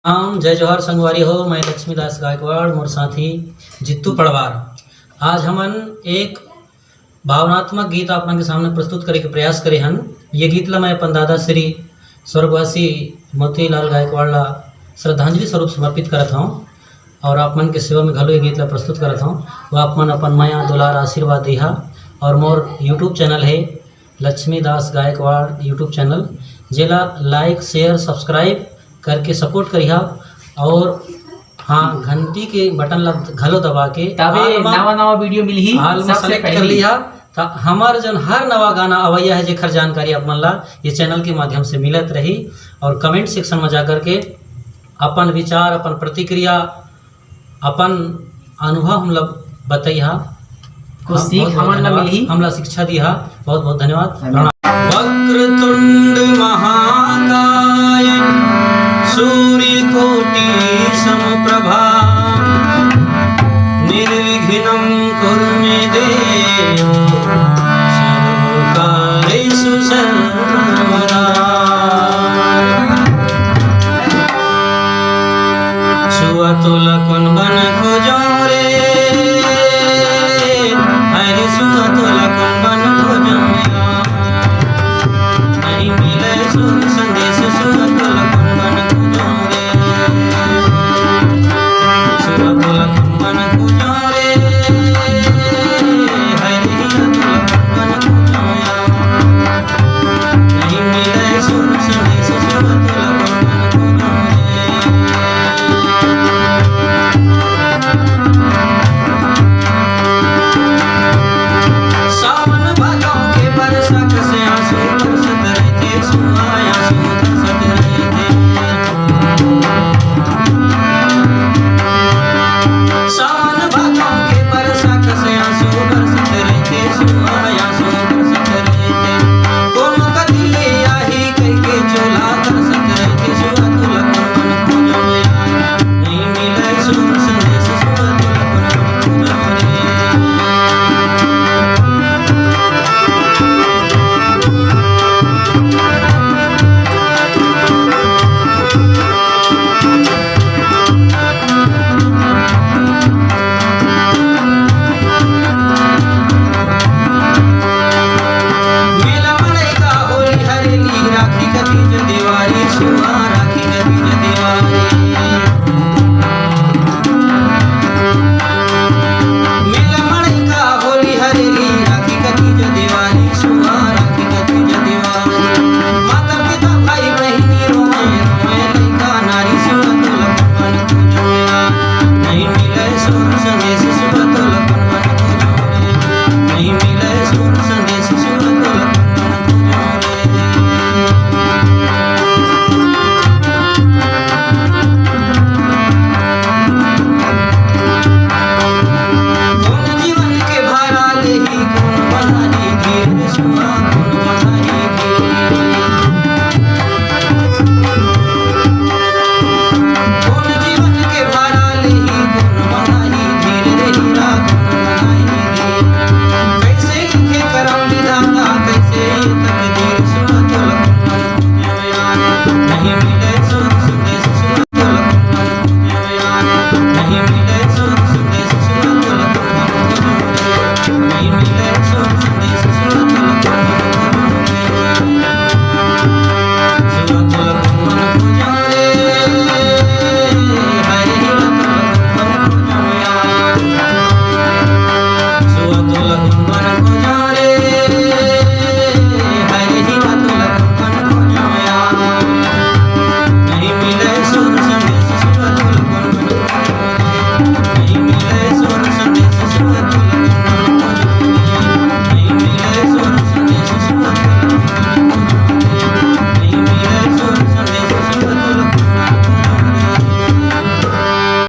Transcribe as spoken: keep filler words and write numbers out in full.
राम, जय जोहार संगवारी हो, मैं लक्ष्मीदास गायकवाड़, मोर साथी जित्तू पड़वार। आज हमन एक भावनात्मक गीत आप मन के सामने प्रस्तुत करे के प्रयास करे हन। ये गीत ला मैं अपन दादा श्री स्वर्गवासी मोतीलाल गायकवाड़ ला श्रद्धांजलि स्वरूप समर्पित करत हौं और आप मन के सेवा में घलो ये गीत ला प्रस्तुत करत हौं। वो आप मन अपन मया, दुलार, आशीर्वाद दिहा और मोर YouTube चैनल है लक्ष्मीदास गायकवाड़ YouTube चैनल, जेला like, share, subscribe करके support करिहा और हाँ, घंटी के बटन ला घलो दबा के तबे all में, नवा नवा वीडियो मिलही all में सबसे select कर पहली। लिहा, त हमर जन हर नवा गाना अवैया है जेखर जानकारी आप मन ला ये चैनल के माध्यम से मिलत रही। और comment section में जा करके अपन विचार, अपन प्रतिक्रिया, अपन अनुभव हमला बतैहा। कुछ हाँ, सीख बहुत, बहुत हमन ला धन्यवाद। मिलही। हमला शिक्षा दिहा। बहुत बहुत धन्यवाद। धन्यवाद। प्रणाम। वक्रतुंड महाकाय सूर्यकोटि समप्रभा, निर्विघ्नं कुरु मे देव सर्वकार्येषु सर्वदा। सुवा तोला कोन बन